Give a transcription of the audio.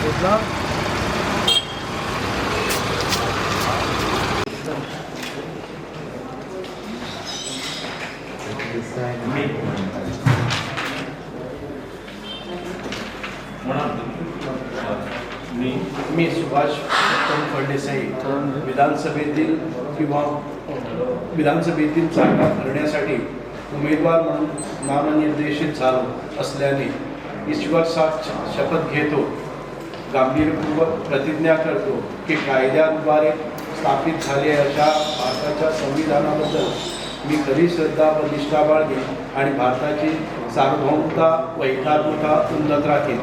घेतला. मी मी सुभाष उत्तम फळदेसाई विधानसभेतील किंवा विधानसभेतील जागा भरण्यासाठी उमेदवार म्हणून नामनिर्देशित झालो असल्याने ईश्वर साक्ष शपथ घेतो, गांभीर्यपूर्वक प्रतिज्ञा करतो की कायद्याद्वारे स्थापित झाले अशा भारताच्या संविधानाबद्दल मी खरी श्रद्धा व निष्ठा बाळगेन आणि भारताची सार्वभौमता व एकात्मता उन्नत राखेन.